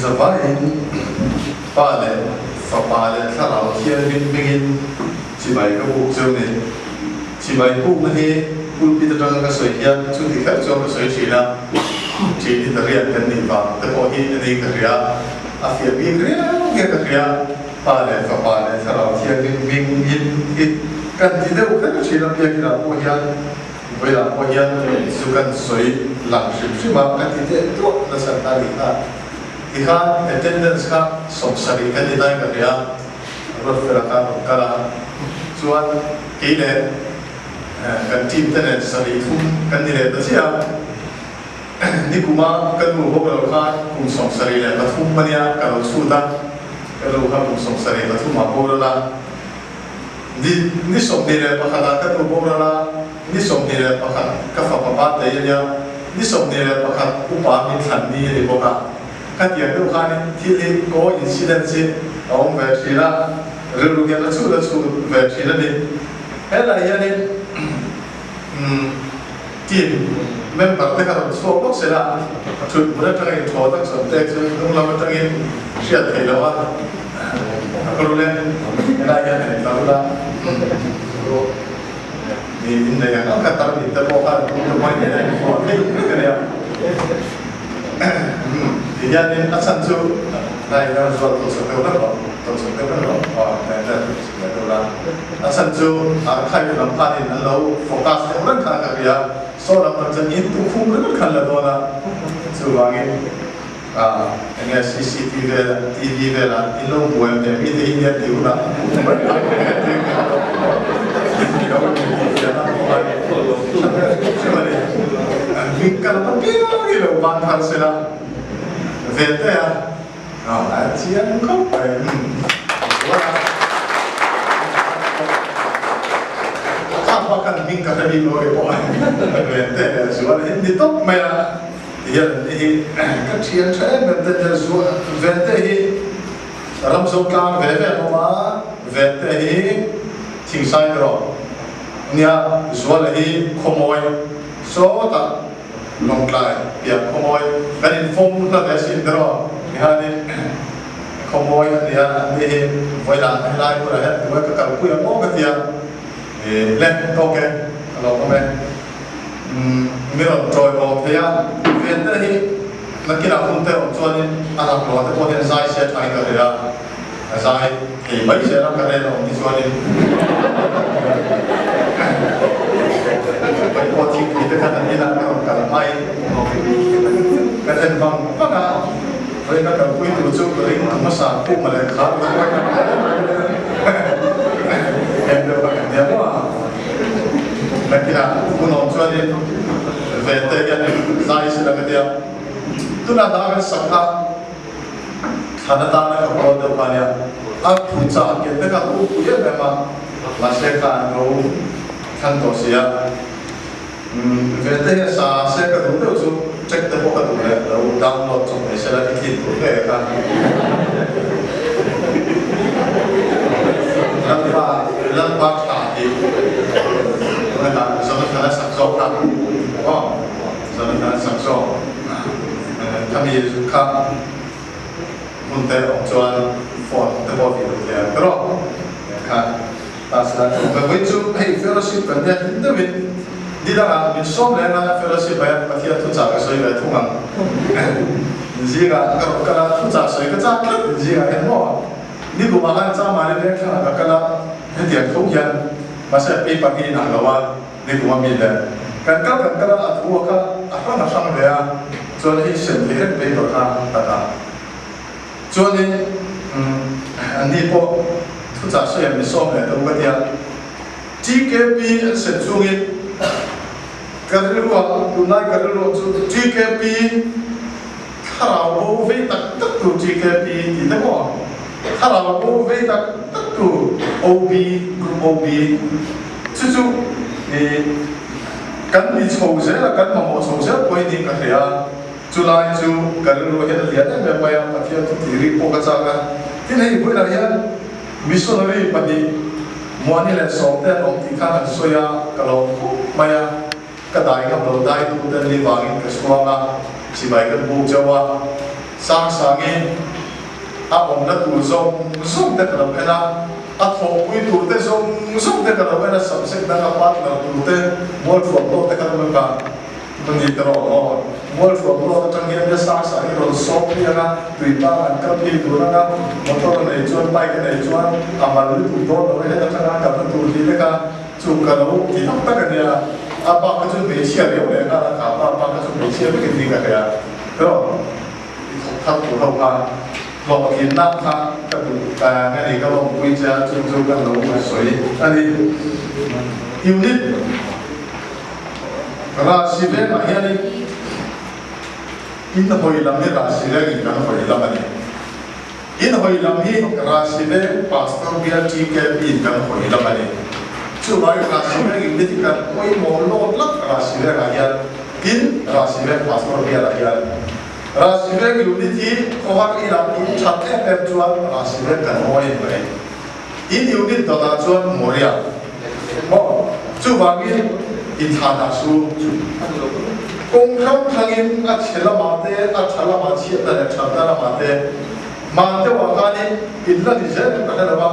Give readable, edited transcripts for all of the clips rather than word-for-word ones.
Zavaiin Pa leh Fapa leh Thlarau Thianghlim hmingin chibai ka buk cheu ni. Chibai bukna hi pulpit atanga ka sawi hian chuti kher chuan ka sawi thin a, thin hi ta riat kan nih vang te pawh hi a ni ka hria, a fiah bik riau hian ka hria. Pa leh Fapa leh Thlarau Thianghlim hmingin hi kan ti deuh kher thin a, biakinah pawh hian vawilah pawh hian zu kan sawi lang hrim hrim a, ka ti teh tuah nasa kha a ni kha. Tikhan attendance kha 70 kan ni lai ka hria. Ruatfela kha rawn kal a, chuan kei leh kan team te nen 73 kan ni leh ta chiah a. Nikuma ka nu bawk lo kha kum 73 a nia ka lo chhut a, ka nu kha kum 73 ah boral a, ni ni 21 ah ka nu boral a, ni 21 ka fapa birthday a nia, ni 21 upa min thlan ni a ni bawk a. Khatiang deuh khanin thil hi coincidence hi a awm ve thin a, rilru hian a chhut a chhut ve thin a ni. Helai hianin team member te kha rawn chhuak bawk sela, thut hmun atangin thaw tak chuan tek chu hnung lam atangin hriat theih loh a, a ka rul e, helai hian han intlar ula, mi innei ang ang kha tar mit te pawh khan hnung lam atangin a inthuah thei vek a nia. Ti hianin a chhan chu lai hian zual tawh chho deuh hlek rawh, tawh chho deuh hlek rawh, aw hneh hneh tawh chho leh deuh la. A chhan chu archive lam khanin an lo focus deuh reng khan ka hria, saw lam lam chuan in tukhum ringawt khan la dawn a, chuvangin eng nge cctv TV velah in lo buai ang teh mite hi nia tih hunah Ram zo tlang ve ve an awm a, Vente hi Thingsai erawh nia Zuala hi Khawmawi sawtah Lawngtlai piah Khawmawi kan infawm hla ve sin erawh nihanin Khawmawi a nia an ni hi vawilah helai hmunah hian tunge ka kalpui ang maw ka tia le tawk e ka lo awm e mi rawn tawiawm thei a Vente hi Nakinah hun te awm chuanin a laklawh te pawh hian zai sia thain ka hria a, a zai thei mai zel a, ka rel a awm hi chuanin mai pawh thingpui te khan an inah ka rawn kal hmai ka en vang vang a, vawiin a kalpui tur chu ka ring tu hmasa Puma leh kha ka hruai kha en deuh kha kan nia maw a, nakinah hun awm chuanin ve te hian zai sila ka tia. Tunah hla kan sak kha thlan atana ka pawl deuh kha nia, a thu chah ken te kha ka upui em em a, mahse kha an lo thlan tawh si a. Ve te hian sa se ka duh deuh chu check te pawh ka duh leh lo download chawp mai sela i thin tur ngei kha. Lalpa Lalpa tha tih tunah Jonathan a sak zawk kha aw. Jonathan sak zawk khami kha hmun te awm chuan phone te pawh tih duh thei ang erawh kha ta sila chu ka vawi chu hei fellowship kan nia hlim deuhin ni dangah min sawm leh anga fellowship ah hian Pathian thuchah ka sawi ve thung ang zingah ka rawn kal a thuchah sawi ka chak tlat zingah hian maw ni kumah khan Chamari leng thlang ah ka kal a hetiang tho hian mahse paper hi inang lo a. Ni kum a mi le. Kan kal kan kal a, a thu a kha a hrang a hrang ve a, chuan hei sem thei reng paper kha tak a. Chuanin an ni pawh thuchah sawi an mi sawm leh deuh ka tia. TKP an sem chungin ka rilruah, tunlai ka rilruah chu TKP thlarau bo vei tak tak tur TKP tih te maw? Thlarau bo vei tak tak tur OB, Group OB. Chu chu i kan ni chho zel a, kan mamawh chho zel pawhin hi ka hria a, chulai chu ka rilru hian a lian em em mai a, Pathian thu tih rik pawh ka chak a. Tin hei vawilah hian missionary pahnih Muani leh Sawmte an awm tih khan an sawi a, ka lo khawp mai a, ka dai ngam lo dai tu te ni vangin ka chhuang a, chibai kan buk chauh a. Sangsangi a awmna tur zawng zawng te ka lo en a, a thawhpui tur te zawng zawng te ka lo en a, subject danga partner tur te, mualthuam lawk te kha lo en ka ka ni ta rawh aw. Mualthuam lawk atang hian te Sangsangi rawn sawm phei ang a, tuipang an kal phei tur ang a, motor a nei chuan bike a nei chuan a mal lutuk dawn lo e, heta tanga kalna tur tih te kha chu ka lo ti tak tak a nia. A bak kha chu hmeichhia riau leh nghal a, kha pa bak kha chu hmeichhia vek in tih ka hria. Rawh. I thawk thar tur ho kha hlawhtlinna kha ka duh tang a ni, ka lawmpui che a, chung chu kan lo sawi a ni. Unit Rasi vengah hianin in hawi lam hi Rasi vengin kan hawi lam a ni. In hawi lam hi Rasi veng Pastor Bial TKP in kan hawi lam a ni. Chuvangin Rasi veng unit hi kan pawimawh lawt lak Rasi vengah hian tin Rasi veng Pastor Bialah hian. Rasi veng unit hi khawhar inah in that em em chuan Rasi veng kan haw in mai. In unit dawtah chuan Moria maw? Chuvangin in thlan ah su. Kawng hrang hrangin a chhe lamah te, a tha lamah chhiatna leh thatna lamah te man deuhah khanin in la ni zel em ka hre lo a,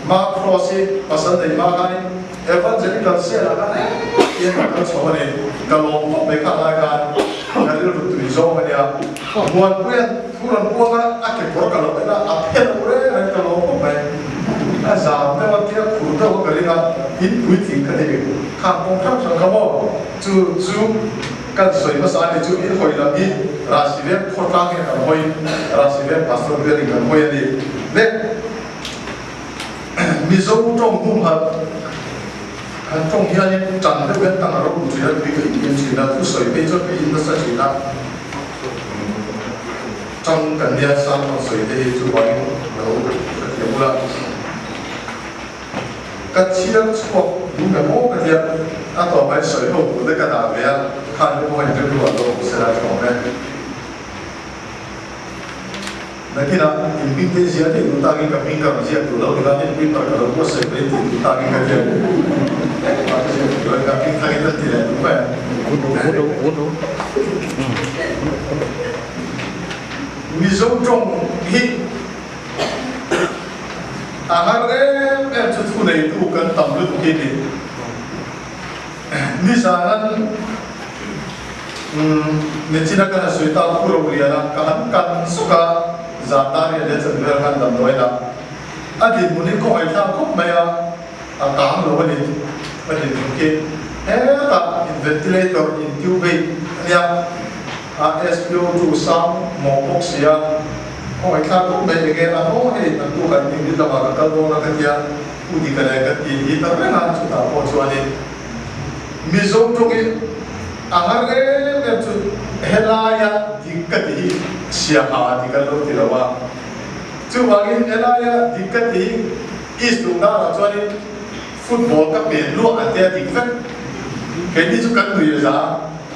Ma Cross hi pasal nei hma khanin Evangelical cell ah khan em em ka kal chho a ni, ka lawm khawp mai kha lai khan ka rilru tui zawng a nia. Muanpuia'n thu rawn puang a, a kekawr ka lo en a, a phe lo reng reng ka lawm khawp mai. A zam deuh a, tia khur deuh a ka ring a, in puitling ka ni khang kawng hrang hrang kha maw? Chu chu kan sawi hmasa a ni chu in hawi lam hi Rasi Veng khawtlang hian kan hawi, Rasi Veng Pastor bialin kan hawi a ni. Le. Mizo tawng humhalh han tawng hianin tan deuh hian tang a ro thin a, tui ka in in thin a, thusawi phei chuan ka in nasa thin a, tang kan nia sang rawn sawi te hi chuvangin lo hrethiam ula. Ka chhiar chhuak duh em aw ka tia, a tawp ah sawi ho tur te ka dah ve a, khan te pawh hian rilru ah lo awm sela a tha awm e. Nakinah in hming te zia theih duh takin ka hming ka rawn ziak duh lo ni khan in paper ka lo buatsaih mai tih duh takin ka ziak engmah ka ziak duh lo ni khan hming thlangin ka ti leh duh mai ang. Mizo tawng hi a har em em chu thu neitu kan tam lutuk hi ni. Nizan an Nichina ka hla sawi ta Pu Roliana ka han kan suk a, zan dar riat leh chan vel khan damdawi la a dinhmun hi khawngaih thlak khawp mai a, a kang lo a ni a dinhmun khi hetah in ventilator in tubate a nia a SPO2 sang mawh bawk si a, khawngaih thlak khawp mai enge a hnawh hei an tu kan ding lamah ka kal dawn a ka tia. U dik a leh ka ti hi ta reng a, chutah pawh chuanin Mizo tawngin a har em em chu helaia dik ka ti hi siaha ti kan lo ti lo a, chuvangin helaia dik ka ti hi East Lungdar ah chuanin football ka pen luah an tia dik vek, keini chu kan nui a za a,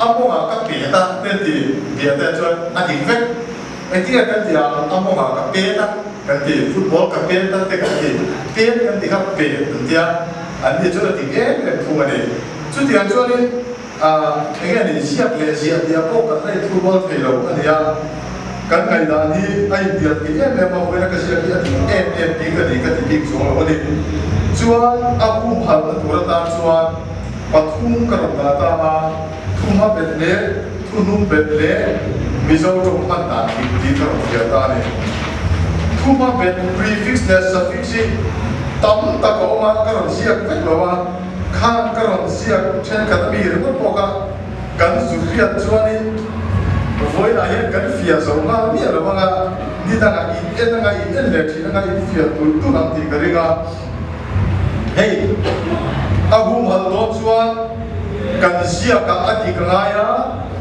a mawngah ka pet a te an ti biah te chuan a dik vek. Engtin nge kan tih ang? A mawngah ka pet a kan ti, football ka pet a te kan ti, pet kan ti kha pet an tia, an ni chuan a ti em em thung a ni. Chutiang chuanin ah eng nge ni ziak leh ziah tih ah pawh kan la inthu rual thei lo a nia, kan ngaihdan hi a inbial thei em em a, vawiina ka ziak hi a dik em em bik a ni ka ti bik chuang lo a ni. Chuan a humhalhna tur atan chuan pathum ka rawn dah ta a. Thumha bet leh thuhnung bet leh Mizo tawng hman dan dik tih ka rawn hriat ta a ni. Thumha bet prefix leh suffix hi tam tak a awm a, ka rawn ziak vek lo a, khan ka rawn ziak thenkhat a mi ringawt pawh kha kan zu hriat chuanin vawiinah hian kan fiah zo nghal miah lo anga ni dangah in en anga in en leh thin anga in fiah tulh tulh ang tih ka ring a. Hei a humhalh dawn chuan kan ziak ah a dik a ngai a,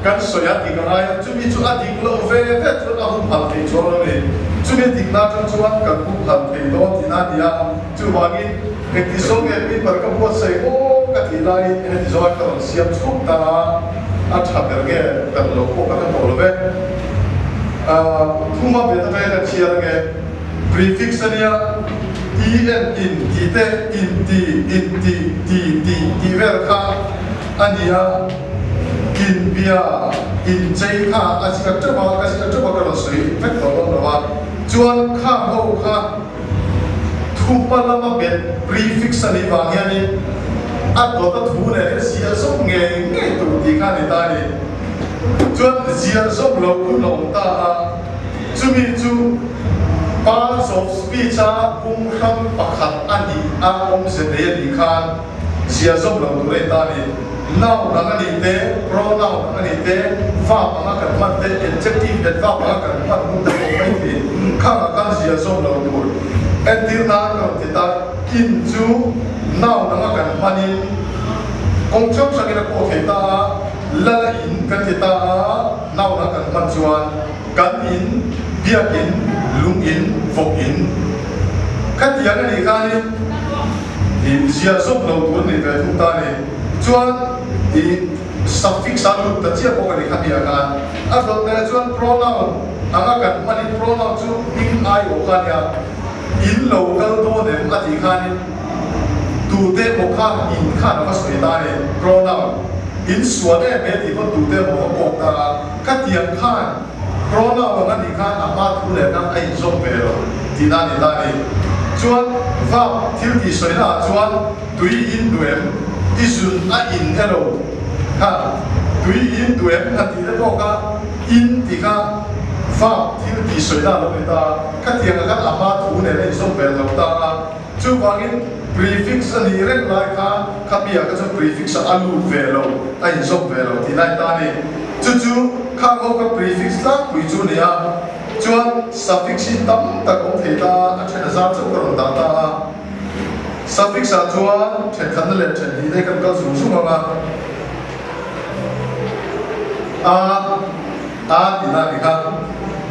kan sawi ah a dik a ngai a, chumi chu a dik loh ve ve chuan a humhalh thei chuang lo ni. Chumi dik na atang chuan kan humhalh thei dawn tihna a ni a, chuvangin engti zawng nge paper ka buatsaih aw ka tih laiin heti zawng ah ka rawn siam chhuak ta a, a tha ber nge ber lo pawh ka hre tawh lo ve. Thuma bet atangin ka chhiar ange. Prefix a nia, i en in tih te, in ti, in ti, ti, ti tih vel kha a ni a. Inbia, inchei kha a ziak teuh a, ka ziak teuh a ka rawn sawi vek tawh dawn lo a. Chuan khang ho kha thupa lama bet, prefix, a nih vang hianin a dawta thu leh hi ziah zawm ngei ngei tur tih kha a ni ta a ni. Chuan ziah zawm lo hun a awm ta a, chumi chu parts of speech-a bung hrang pakhat a nih a awmze nei a nih khan ziah zawm lo tur a ni ta a ni. Noun ang a nih te, pronoun ang a nih te, verb anga kan hman te, adjective adverb anga kan hman hun te pawh mai thei. Khangah khan ziah zawm lo tur. Entir nan ka rawn ti ta, in chu noun anga kan hmanin kawng hrang hrangin a pawh thei ta a, lal a in kan ti ta a, noun anga kan hman chuan kan in, biak in, lung in, vawk in. Khatiang a nih khanin ziah zawm lo tur a ni ve thung ta a ni. Chuan i suffix a lut ta chiah bawk a ni kha nia khan. A dawt leh chuan pronoun anga kan hmanin pronoun chu hming ai awh kha nia. In lo kal dawn em a tih khanin tute emaw kha in khan a va sawi ta a ni. Pronoun in sual em e tih pawn tute emaw va kawk ta a. Khatiang khan pronoun ang a nih khan a hma thu leh khan a inzawm ve lo tihna a ni ta a ni. Chuan verb thil tih sawina ah chuan Tui in duh em? I zun a in elo? Kha tui in duh em? A tih te pawh kha in tih kha verb thil tih sawi na a lo ni ta a, khatiang ah khan a hma thu nen a inzawm vel lo ta a, chuvangin prefix a nih reng lai khan khami ah kha chuan prefix ah a lut ve lo, a inzawm ve lo tih lai ta a ni. Chu chu khang ho kha prefix tlangpui chu a ni a, chuan suffix hi tam tak a awm thei ta a, a then a zar chauh ka rawn dah ta a. Suffix ah chuan thenkhatna leh then hnih te kan kal zung zung ang a, a, a tihna a ni kha.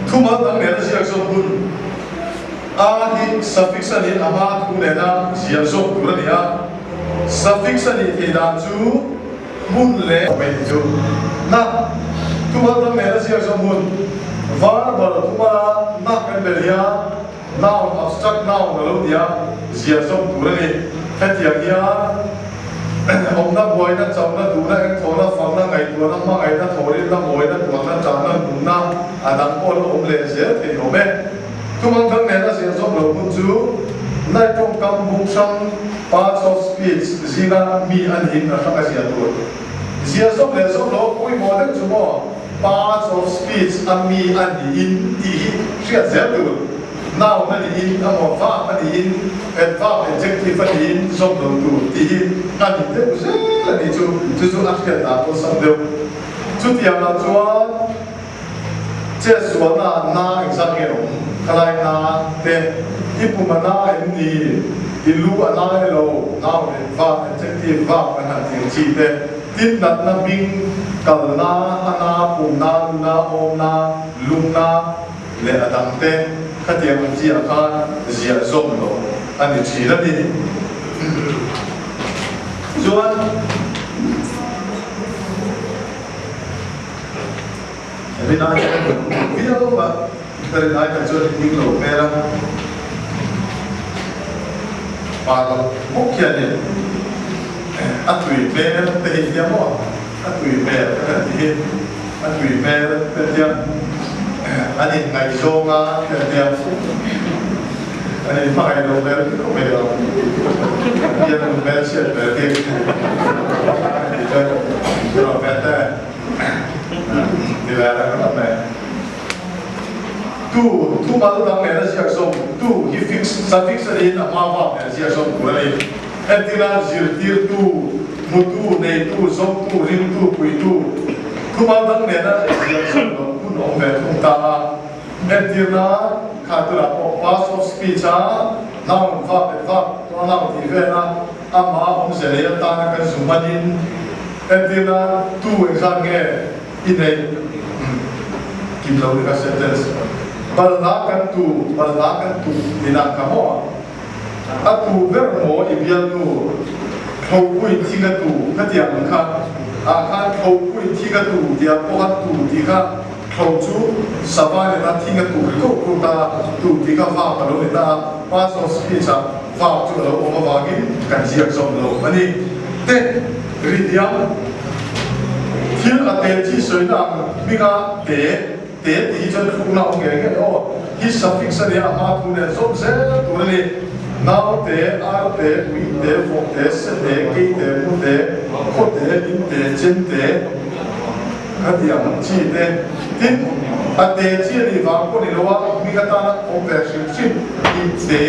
Thumal dang nena ziak zawk hun, a hi suffix a nih a hma thu nena ziah zawk tur a ni a, suffix a nih theih dan chu hmun leh mai tih chu na thumal dang nena ziak zawk hun, verbal thumala na kan belh hian Noun, abstract noun a lo ni a, ziah zawk tur a ni. Hetiang hian awmna, buaina, chauhna, duhna, engthawhna, fakna, ngaihtuahna, hmangaihna, thawhrimna, mawina, tuanna, ṭahna, nunna a dang pawh lo awm leh zel thei awm e. Thumang dang nena ziah zawk lo hun chu nai tawngkam bung hrang, parts of speech, zinga mi a niin a hrang a ziah tur. Ziah zawk leh zawk lo a pawimawh deuh chu maw? Parts of speech a mi a niin tih hi hriat zel tur. Noun a niin a maw verb a niin adverb adjective a niin zawm lo tur tih hi a ni deuh zel a nih chu. Chu chu a hriat dan awlsam deuh. Chutiangah chuan chetsualna ah na engzat nge awm? Khalai na te i pum a na em ni? I lu a na elo? Noun adverb adjective verb kan han tih ang chi te. Tin, natna hming, kalna, hana, pumna, luna, awmna, lungna leh a dangte khatiang ang chiah khan ziah zawm lo a ni thin a ni. Chuan, rinai hian kan hmu viau a, ka rinai kan chuan in ding lo hmel a, pa bawk hianin a tui hmel te hi tia maw a tui hmel ka kan tih hi a tui hmel te tia an in ngaihzawng a te tia an in hmangaih lo hmel khi khawp mai lo hian an hmel chhiat hmel khi tih chuan rawh hmel te ti ve reng rawh mai. Tu, thumal dang nen a ziak zawm, tu hi fix, suffix a niin a hma vak nen a ziak zawm tur a ni. Entirna, zirtirtu, hmutu, neitu, zawmtu, ringtu, puitu, thumal dang nena ziak zawm loh hun a awm ve thung ta a. Entirna, kha tunah pawh parts of speech a noun, verb, adverb, pronoun tih vela amah awmze nei atana kan zu hmanin, entirna, tu engzat nge i neih kim lo ni kha sentence balhla kan tu balhla kan tu tina ka maw a tu ber maw i bialnu thlopui thi ka tu khatiang ang kha ah khan thlopui thi ka tu tia pawh a tu tih kha thlo chu sava ni ta thing a tu ri ko ko ta tu tih kha verb a lo ni ta a parts of speech ah verb chu a lo awm avangin kan ziak zawm lo a ni te ri diam. Thil. Thil a te chi sawina ang hminga te, te tih hi chuan thlukna a awm ngei ngei aw. Hi suffix a nia a hma thu nen zawm zel tur a ni. Nau te, ar te, ui te, vawk te, se te, kei te, mu te, khaw te, lim te, chem te, khatiang chi te. Tin, a te chi a nih vang pawh ni lo a, hming atana awm ve hrim hrim ip te,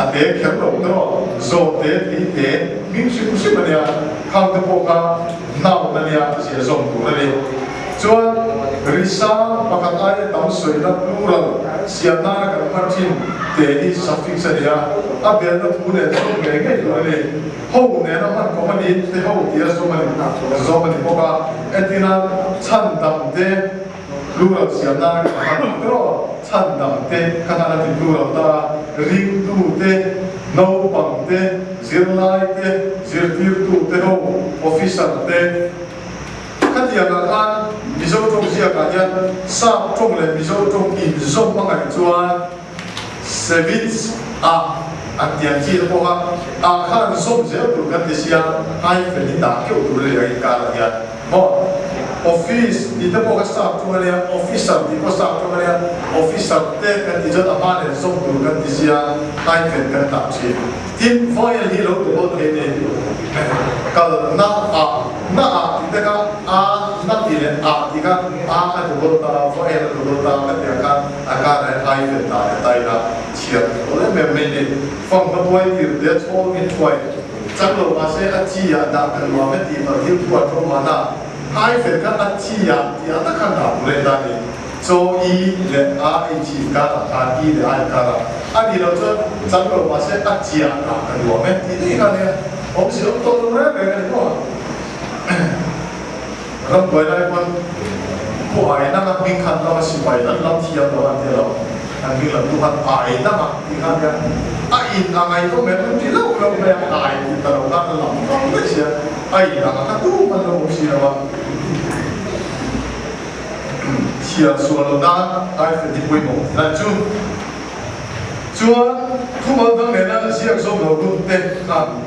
a te kher lo tawh, zawh te, thei te, hming hrim hrim a nia. Khang te pawh kha noun a nia zia zawm tur a ni. Chuan risang pakhat aia tam sawina plural siam nana kan hman thin te hi suffix a ni a, a belna thu nen zawm ngei ngei tur a ni. Ho nena hman kawm a ni te ho tia zawm a ni zawm a ni bawk a, entirna chhan dam te plural siam nana kan hman ang tawh a, chhan dam te kha hlan a ti plural ta a, ringtu te, naupang te, zirlai te, zirtirtu te ho, officer te. Khatiangah khan Mizo tawng ziakah hian Sap tawng leh Mizo tawng inzawm a ngaih chuan Sevits ah an tiang chi te pawh kha ah khan zawm zel tur kan ti sia, hyphen hi dah keuh tur a ni a inkarah hian maw? Office tih te pawh kha Sap tawng a nia, Officer tih pawh Sap tawng a nia, Officer te kan tih chuan a hma nen zawm tur kan ti sia, hyphen kan dah thin. Tin, vawel hi lo tawh thei ni. Kalna ah, na ah tih te kha a, na tih leh ah tih kha a a double ta, vawel a double ta ka tih ang khan a karah hian hyphen dah leh ta ila chhiar tawh em em mai ni. Fanghma tuai tir te chhawng in thuai chang lo mahse a chi ah dah kan nuam e tih palh thil thu a tawng mahna hyphen kha a chi ah tih ah tak khan dah tur a indah ni. Chaw i leh a ei chi inkar ah khan i leh a inkar ah a nih loh chuan chang lo mahse a chiah ah ka nuam e tih daih kha nia awmzia awm tawh lo reng reng a ni maw? Rambuai lai pawn Pu Ainanga hming khan lama sipai an lam thiam lo an tia lo an hming lam tu khan Ainanga tih kha nia a in a ngaihawm em an ti loh loh mai a ai tih ta lo khan a lam vang daih sia a in ang a kha tum an lo awm si lo a. Thiam sual lo nan hyphen hi pawimawh ti lai chu. Chuan thumal dang nena ziak zawm lo hun te khan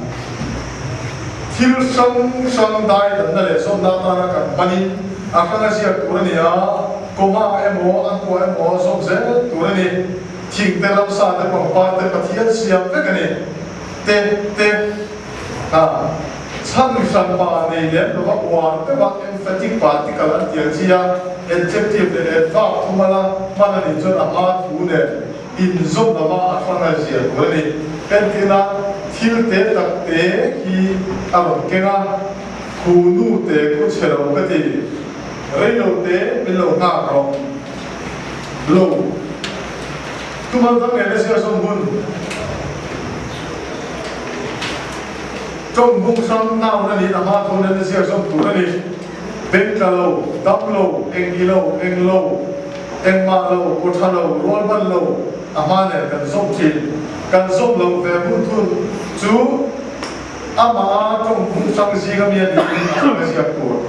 thil hrang hrang dai danna leh zawmna atana kan hmanin a hranga ziak tur a ni a, comma emaw a hnuah emaw zawm zel tur a ni. Thing te, ramsa te, pangpar te Pathian siam vek a ni. Te te ha. Chhan hran pa nei lem lova uar deuha emphatic particle an ti ang chi a, adjective leh adverb thumala hman a nih chuan a hma thu nen inzawm lova a hrang a zia tur a ni. Entirna, thil te tak te hi a rawn keng a, khu nu te khu chhe lo ka ti, rei lo te min lo nghak rawh lo. Tumal dang nen a zia zawm hun. Tawng bung hrang noun a nih a hma thun an ziak zawm tur a ni. Beng tla lo, dam lo, eng i lo, eng lo, engmah lo, kaw tha lo, rual ban lo a hma nen kan zawm thin. Kan zawm loh ve hun thun chu amah a tawng bung hrang zing ami a niin a hrang a ziak tur.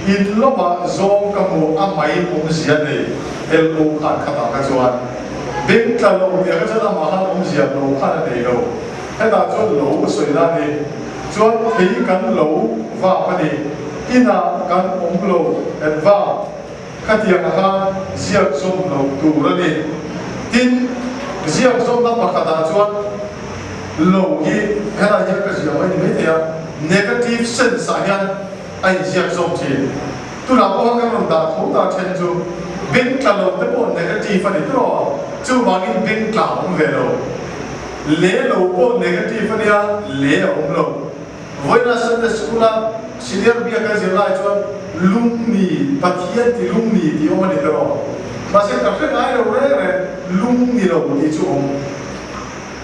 In lawmah zawng ka hmu a mai awmzia nei LO khan khatah kha chuan beng tla lo tih ah kha chuan amah khan awmzia lo khan a nei lo. Hetah chuan lo sawi na a ni. Chuan thei kan lo vap a ni. Inah kan awm lo adverb khatiang ah khan ziak zawm lo tur a ni. Tin, ziak zawmna pakhatah chuan lo hi helai hian ka ziah mai ni maithei a, negative sense ah hian a inziak zawm thin. Tunah pawha kan rawn dah tho ta then chu beng tla lo te pawh negative a ni tawh a, chuvangin beng tla a awm ve lo. Le lo pawh negative a nia, le a awm lo. Vawiina Sunday School a senior biak a zir lai chuan lungni, Pathian ti lungni tih awm a ni tawh. Mahse ka hre ngai lo reng reng, lungni lo tih chu awm.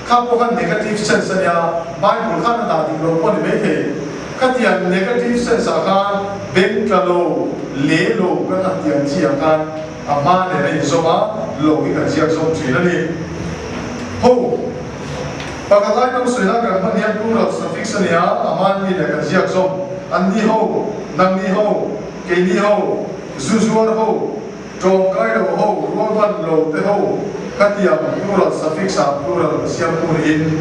Kha pawh khan negative sense a nia, Bible khan a dah dik lo pawh a ni maithei. Khatiang negative sense ah khan beng tla lo, le lo kan han tih ang chi ah khan a hma nen a inzawm a, lo hi kan ziak zawm thin a ni. Ho, pakhat lai tam sawi na kan hman hian plural suffix a nia, a hma mi leh kan ziak zawm, an ni ho, nang ni ho, kei ni ho, zu zuar ho, Tlawmkai lo ho, rualban lo te ho khatiang plural suffix ah plural a siam tur in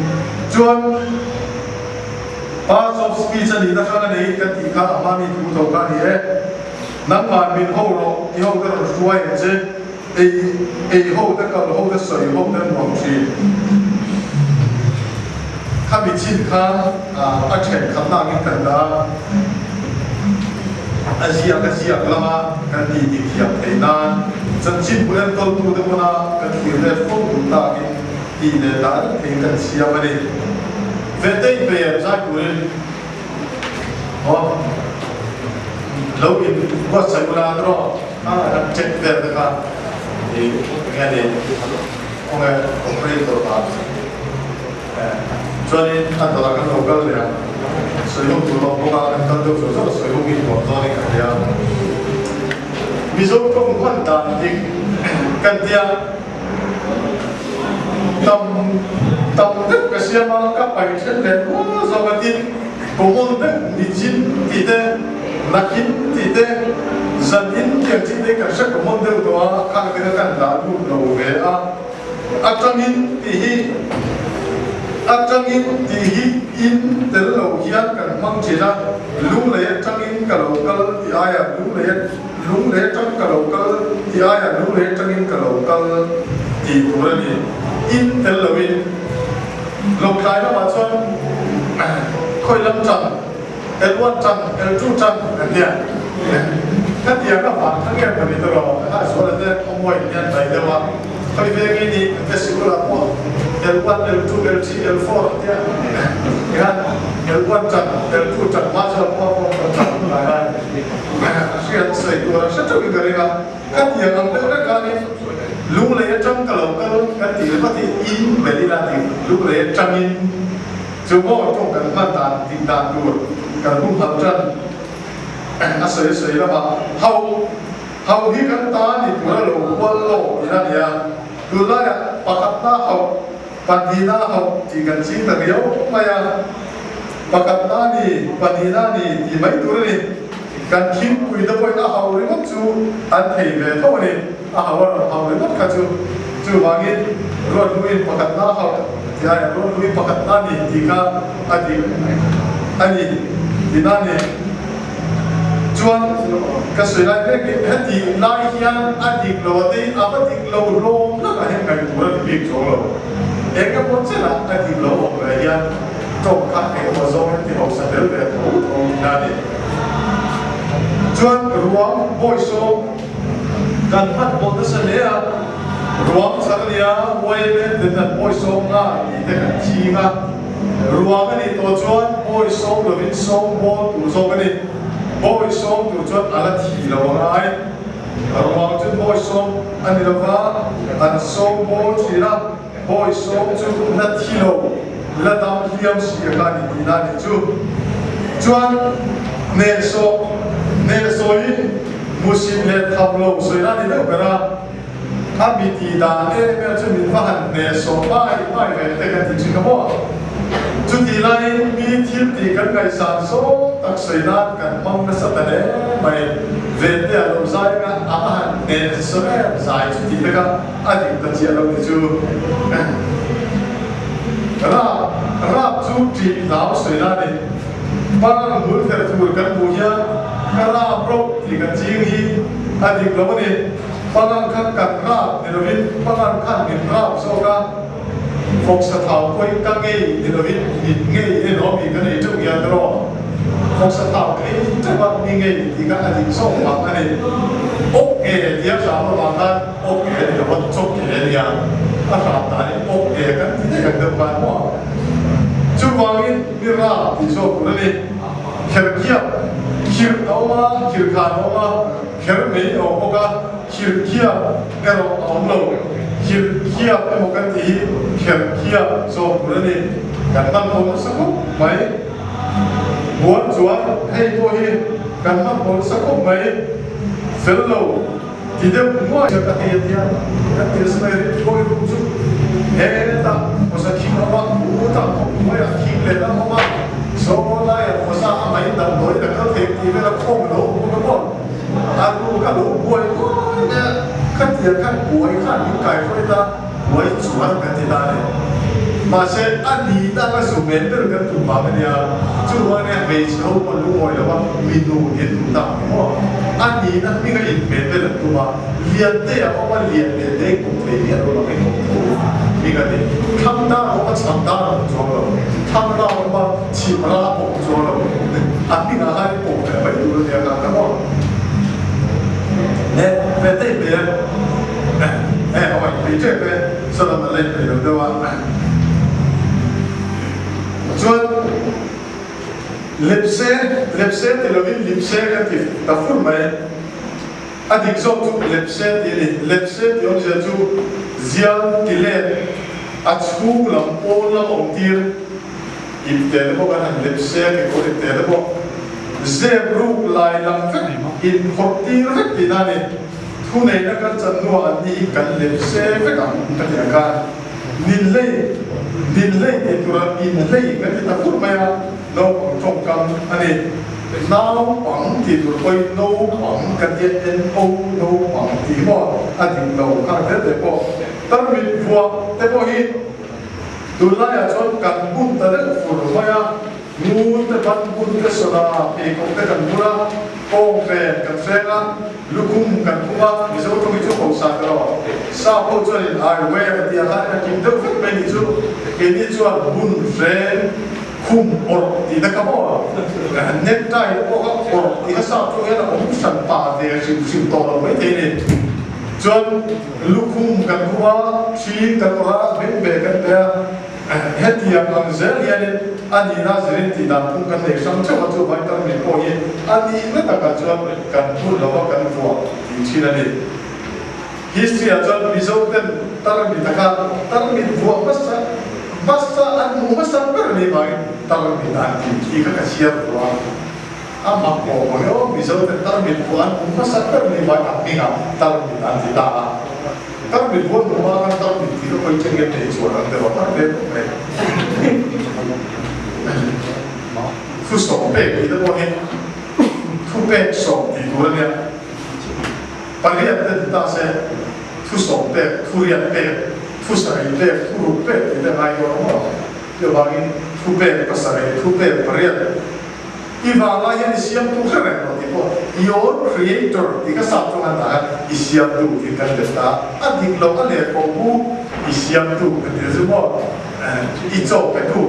chuan parts of speech a nihna hrang a nei kan tih kha a hma mi thu tho kha a ni e. Nangmah min ho rawh, i ho te rawn hruai ang che, ei ei ho te kal ho te sawi ho te an nuam thin. Khami chin kha a thenkhat nakin kan dah a, a ziak a ziak lama kan ti dik thiam theih nan chanchinbu enkawltute pawna kan thlir let fo duh takin tih leh dah reng theihin kan siam a ni. Vete in pe em zai turin aw lo in buatsaih ula erawh a kan check vel te kha i enge ni khawnge operator ah chuanin a dawrah kan lo kal leh a sawi ho tur awm bawk a kan kal deuh zawh zawh a sawi ho hi nuam dawn in ka hria Mizo tawng hman dan dik kan tia. Tam tam deuh ka siam a, ka pai then leh rual zawk a tin, common deuh nichin tih te, nakin tih te, zanin tih ang chi te kan hre common deuh tawh a, khang te kha kan dah lut lo ve a, atangin tih hi atangin tih hi in tel lo hian kan hmang thin a, lunglei atangin ka lo kal tih aia lunglei Lunglei atang ka lo kal ti aiah lunglei atangin ka lo kal tih tur a ni. In tel loin Lawngtlai lamah chuan khawi lam tang, L1 tang, L2 tang an nia. Khatiang a vang kha nge mawni ta rawh, ka hah zual a te khawmuain hian dai deuh a, khawi ve nge ni kan te sikul ah pawh L1, L2, L3, L4 an tia. Tikhan L1 tang, L2 tang hma chuan pawh pawh kan tang lai lai. A hriat sawi tur a hre teuhin ka ring a, ka tiang ang deuh reng khanin Lunglei atang ka lo kal kan tih ringawt hi in belh ila tih Lunglei atangin chu maw tawng kan hman dan tih dan tur kan humhalh tan a sawi sawi lamah hauh hauh hi kan ta ni tur a lo hual lawk tih a nia, tunlaiah pakhatna hauh pahnihna hauh tih kan ching ta riau mai a. Pakhatna a ni, pahnihna a ni tih mai tur a ni. Kan thingpui te pawhin a hauh ringawt chu an thei ve tho a ni. A hauh a rawn hauh ringawt kha chu. Chuvangin Ruatluiin pakhatna a hauh tih aiah Ruatluiin pakhatna a ni tih kha a dik a ni tihna a ni. Chuan ka sawi lai vekin heti lai hian a dik lo a tei a va dik lo hlawm lakah hian ngaihtur a ni bik chuang lo. Eng emaw chenah a dik lo awm ve hian. Tawng kha engemaw zawngin ti hausa tel ve tho tho tihna a ni. Chuan ruang bawisawm kan hman pawh nasa hle a, ruang chak a nia, YMA ten an bawisawm nga tih te kan ching a, ruang a nih tawh chuan bawisawm lovin sawm bawl tur zawk a ni. Bawisawm tur chuan a la thih lo a ngai. Ruang chu bawisawm a ni lova, an sawm bawl thin a. Bawi sawm chu la thi lo, la dam hliam si a ka ni tihna a nih chu. Chuan hnehsawh, hnehsawiin musim leh tham lo sawina a ni deuh ber a, a mi tih dan em em chu min va han hnehsawh mai mai ve te kan ti thin a maw. Chutih laiin mi thil tih kan ngaihsan zawng tak sawi nan kan hmang nasa ta hle mai. Ve te a lo zai anga a va han hnehsawh em zai chu tih te kha. A dik ta chiah lo ti chu rap rap chu ṭih hlau sawi la ni. Parang bul kher tur kan hmuh hian ka rap rawh tih kan ching hi a dik lo a ni. Parang kha kan rap ni lovin parang khan min rap zawk a, vawksa thau pawhin ka ngei ni lovin min ngei en awm i ka nei ṭeuh ngial ta rawh. Vawksa thau ka ei ṭeuh a, mi ngei tih kha a dik zawk vang a ni. Awk nge tia hram avang khan. Awk nge ni lo a, chawk nge nia, a hram danin awk nge kan ti daih ang deuh khan maw? Chuvangin mi rap tih zawk tur a ni. Kher khiap, khirh a awm a, khirh khan a awm a, kher mei a awm bawk a, khirh khiap erawh a awm lo. Khirh khiap emaw kan tih hi kher khiap zawk tur a ni. Kan hman pawh nasa khawp mai. Buan chuan hei pawh hi kan hman pawh nasa khawp mai. Fel lo. Ti deuh nuai ka ti a tia, kan ti nasa mai rin khawi rum chu hetah pawisa khing a awm a, utah khawp hnuaiah khing leh a awm a, saw laiah pawisa a mai damdawiin a kal thei tih vel a khawm lo awm a maw, a ruk a lo buai nuai mai a, khatiang khan buai khan min kai hruai ta, buai chuan kan ti ta a ni. Mahse, a nihna anga zu men ber kan tum vang a nia. Chuvang ania hmeichhe ho pawh lungawi lo a, mi nu nih an duh tak ni maw? A nihna hminga inhmeh vel an tum a, lian te a awm a, lian leh te in kawp thei miah lo lang in awm tho hming a ni. Thlang dar a awm a, chhak dar a awm chuang lo. Thlang ra a awm a, chhim ra a pawh awm chuang lo. A hmingah khan in pawh ve mai tur a nia kha ka maw? Neh ve te in pe e. Eh, awi, thei tep e. Salam a lei thei lo deuh a. Chuan lepse, lepse ti lovin lipse kan ti ta fur mai. A dik zawk chu lepse tih a ni. Lepse tih awmzia chu zial ti let a chhung lam pawn lam a awm tir ip te te pawh kan han lepse a kekawr ip te te pawh zep ruk lai lam vek inphawrh tir vek tihna a ni. Thuneihna kan chan hnuah an ni hi kan lepse vek ang ka ti ang khan. Ninhlei, ninhlei tih tura inhlei kan ti ta fur mai a, naupang tawngkam a ni. Naupang tih tur pawhin naupang kan tia N-O naupang tih maw a dik lo khang tel te pawh. Tarmit vuah te pawh hi tunlaiah chuan kan bun ta deuh fur mai a. Ngun te ban bun te sawla pheikhawk te kan bur a, kawng ven kan hreng a, lukhum kan khum a, Mizo tawng hi chu hausa ta lo. Sap ho chuanin I wear a tih ang khan a kim deuh vek mai nih chu. Keini chuan bun hreng khum awrh tih na kha maw? Necktie te pawh kha awrh tih kha sap tawng hian a awm hran pah ve hrim hrim tawh lo maithei a ni. Chuan lukhum kan khum a, thli kan awrh a, beng ve kan pe a. Hetiang ang zel hianin a nihna zirin tih dan phung kan nei hrang theuh a, chu vitamin pawh hi a nihna takah chuan kan phun lo a, kan vuah tih thin a ni. History ah chuan Mizo ten tarmit a kha tarmit vuah hmasa hmasa an hmuh hmasa ber a nih vangin tarmit an tih khi kha ka chhiar vuah a, a mak pawh pawh hi aw Mizo ten tarmit vuah an hmuh hmasa ber a nih vangin a hmingah tarmit an ti ta a. Tarmit vuan hmu hma khan tarmit tih ka khawi chen nge nei chuan an ti rawh har ve khawp mai. Thu sawm pek tih te pawh hi thu pek sawm tih tur a nia. Pariat te ti ta se thu sawm pek, thu riat pek, thu sarih pek, thu ruk pek tih te ngai dawn maw? Chuvangin thu pek pasarih, thu pek pariat. I vanglai hian i siamtu hre reng lo tih pawh Your Creator tih ka sap chuang an dah a, i siamtu tih kan let ta a, dik lo a let pawh pu i siamtu kan ti chu maw, i chaw petu,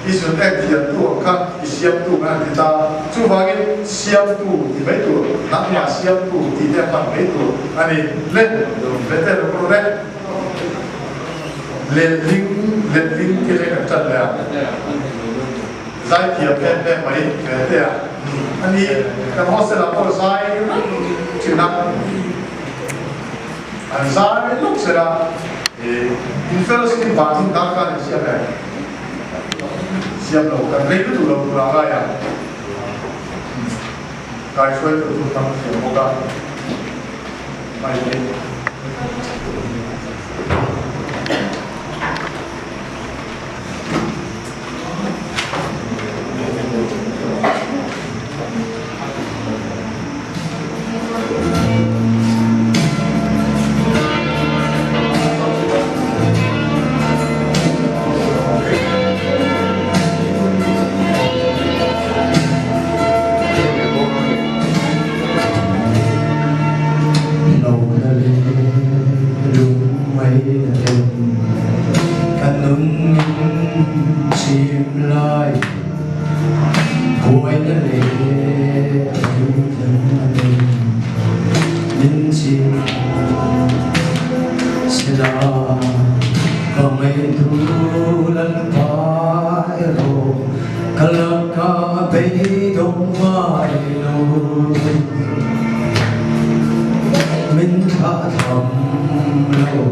i zun ek thiamtu ang kha i siamtu kan han ti ta, chuvangin siamtu ti mai tur, nangmah siamtu tih te a hman mai tur a ni. Le, le te lo ka rawn e. Letling, letling tih reng kan ṭan leh a. Zaithiam em em mai ve te a ani kan hostel ah pawh zai reng thin a an zai lawk zel a in fellowship vang in darkar in siam em siam lo kan rei lutuk lo tur ah ngai a kaihruai tur chu hmang thiam bawk a mai hi. Hlauhna leh lungngaihna ten ka nun min chim lai buaina leh riltamna ten min chim sela ka ngaihtu Lalpa erawh ka lakah beidawng ngai lo min thlah tham lo.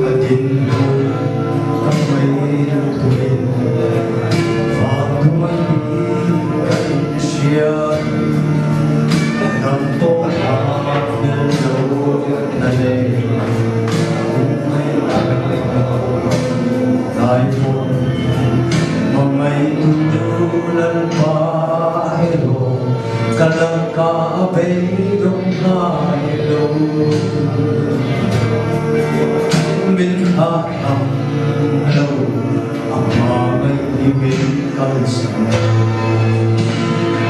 Ka dinhmun ka ngaihtuahin vanduai hi ka inhria. Nang pawh hlat fel lo na leh Ngai pawh hmangaihtu Lalpa erawh ka lakah beidawng ngai lo. Min thlahthlam lo, a hmangaih hi min kalsan.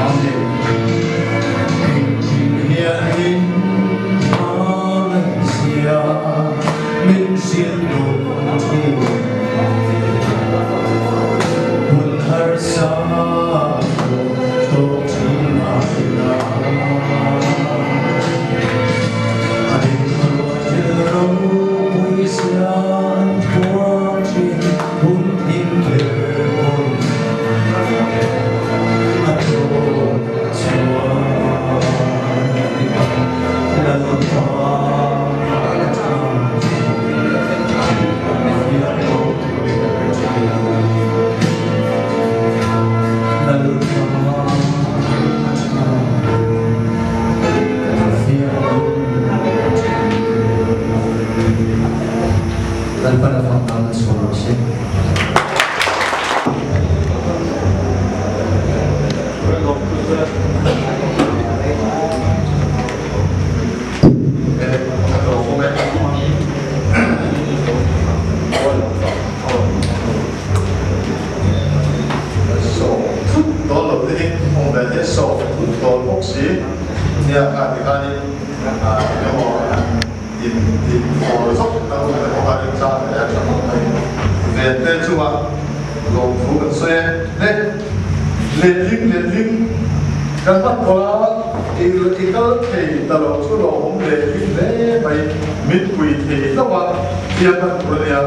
Amen. Engkim hian min hmangaih zia min hrilh nawn thin. Hun harsa pawh tawk thin mah ila. A ringtu Thil ropui siam puang thin hun hlim ber pawn a tawp chuan Lalpa a thang fiah tawh thin Lalpa a thang fiah tawh Lalpan a fak nan a chhuah rawh se. Sawm thut dawn lo te hi awm ve te sawm thut dawn bawk si nia kha tikhanin Engemaw han in tih haw zawk na hun te pawh kha rinchang leh a tha khawp mai. Ven te chunga lawmthu kan sawi e. Le letling letling kan hman pawla i i kal thei ta lo chu lawmawm letling hle mai min pui thei hlauh a thiam hman tur a nia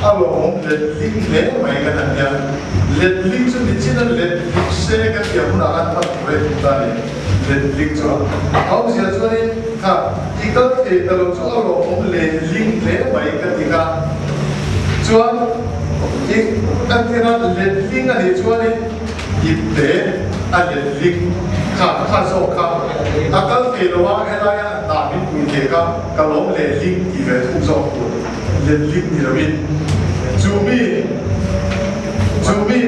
a lawmawm letling hle mai kan han nia. Letling chu nichin a letling se kan tih ang hunah khan hman tur a inhmu ta a ni. Letling chu a awmzia chuanin kha i kal thei ta lo chu a lawmawm letling hle mai ka ti kha. Chuan i kan thena letling a nih chuanin ipte a letling kha kha zawk kha a kal thei lo a, helaia hna min pui thei kha ka lawm letling tih ve thung zawk tur letling ni loin chu mi chu mi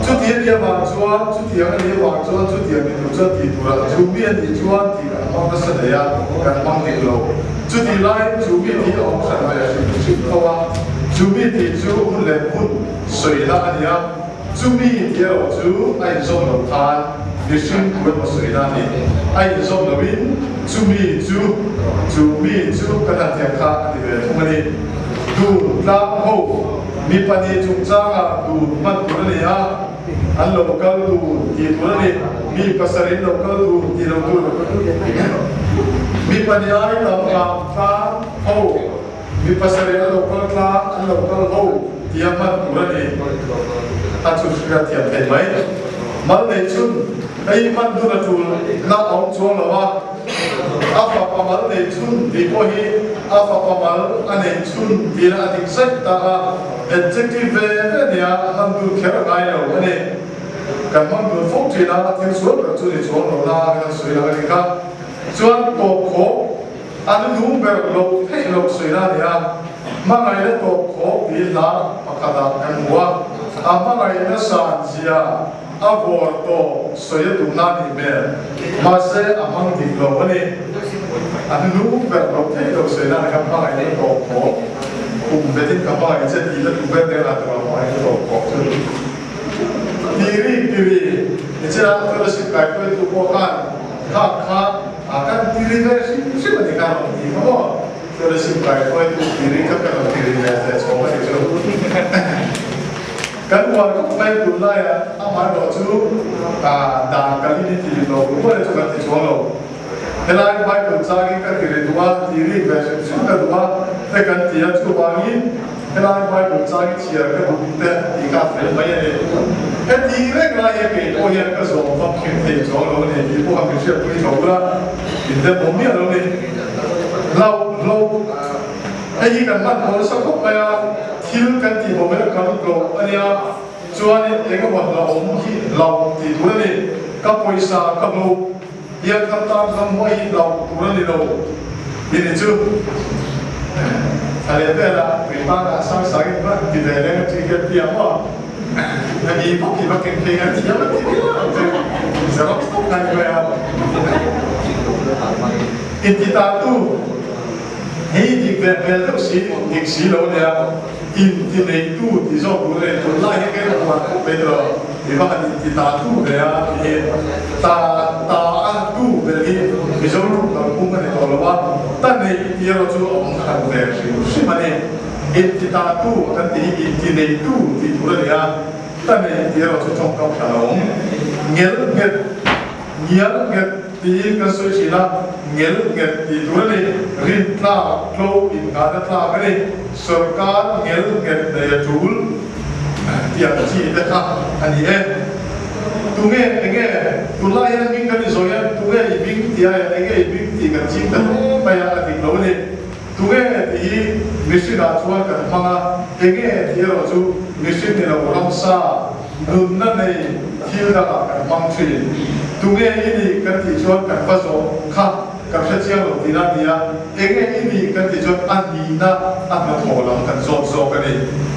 chuti a nih avang chuan Chutiang a nih avang chuan chutiang ni tur chuan tih turah chu mi a nih chuan tih kan hmang nasa nei a, kan hmang dik lo. Chutih laiin chu mi tih a awm hran ve hrim hrim tho a, chu mi tih chu hun leh hmun sawina a ni a, chu mi tih erawh chu a inzawm lo khan mihring thu emaw sawina a ni. A inzawm loin chu mi chu chu mi chu kan han tiang kha a ni ve thung a ni. Dun tlang ho mi pahnih chungchangah dun hman tur a ni a. An lo kal dun tih tur a ni. Mi pasarih lo kal dun tih lo tur. Mi pahnih ai tam kang tlang ho, mi pasarih an lo kal tlang, an lo kal ho tia hman tur a ni. A chu hriat thiam thei mai. Mal nei chhun hei hman dun a tul na a awm chuang lo a. A fapa mal nei chhun tih pawh hi a fapa mal a nei chhun tihna a dik zaih ta a. Adjective ve ve nia a hman dun kher a ngai lo a ni. Kan hmang dun fo thin a, thil sual ber chu ni chuang lo na kan sawi lang a ni kha. Chuan tawp khawp a nu nung ber loh theih loh sawi na a ni a, hmangaihna tawp khawp tih hla pakhatah kan hmu a, a hmangaihna san zia a vawr tawp sawi a duhna a nih hmel. Mahse a hmang dik lo a ni. A nu nung ber loh theih loh sawi na a ni kha, hmangaihna tawp khawp. Kum vetin ka hmangaih che tih la duh ber nen a tura hmangaih ka tawp khawp chu tiri tiri nichina fellowship kaihruaitu pawh khan khak kha. Kan ti ri ve hrim hrim a ni kha rawn ti kha maw? Chuan a sipai hruaitu ti ri kha ka rawn ti ri ve teh chhawng a ni chu. Kan uar khawp mai tunlaiah amaherawh chu dan kalin i ti ri lo rual chu kan ti chuang lo. Helai Bible changin ka ti ri duh a, ti rik ve hrim hrim ka duh a te kan ti a, chuvangin helai Bible changin chhiar ka duh te tih kha a fel mai a ni. Heti reng lai hian kei pawh hian ka zawm vak hrim thei chuang lo a ni tih pawh kha min hriatpui tho ula, min dem awm miah lo ni. Hlauh hlauh hei hi kan hman thaw nasa khawp mai a, thil kan tih bo mai a kan hlawh a nia. Chuanin engemaw hlauhawm hi hlauh tih tur a ni, ka pawisa ka hmuh. Hian kan tan ram huai hi hlauh tur a ni lo tih ni chu thla leh velah Tuipana sang sangin va ti ve reng a tih hian tia maw a ni bawk hi va keng phei ngai thiam a ti viau ang che Xerox tawp ngai ni mai a inti tantu hi dik ve hmel deuh si dik si lo nia inti neitu tih zawk tur a ni tunlai hi kei rawn uar khawp mai tawh. I va han inti ta tu ve a tih hi ta ta a tu ber hi Mizo rum kalphung a ni tawh lo a, ta nei tih erawh chu a awm khat ve hrim hrim a ni. Inti ta tu kan tih hi inti nei tu tih tur a ni a, ta nei tih erawh chu tawngkam hran a awm. Ngel nghet, ngial nghet tiin kan sawi thin a, ngel nghet tih tur a ni. Rin tlak, tlo inngahna tlak a ni. Sorkar ngel nghet nei a tul. Tiang chi te kha a ni e. Tunge enge tunlai hian hming kan inzawi a, tunge i hming tih aia enge i hming tih kan ching ta hle mai a, a dik lo a ni. Tunge tih hi mihringah chuan kan hmang a, enge tih erawh chu mihring ni lo ramsa nunna nei thil dangah kan hmang thin. Tunge i nih kan tih chuan kan va zawh kha kan hre chiang lo tihna a ni a, enge i nih kan tih chuan a nihna a hnathawh lam kan zawt zawk a ni.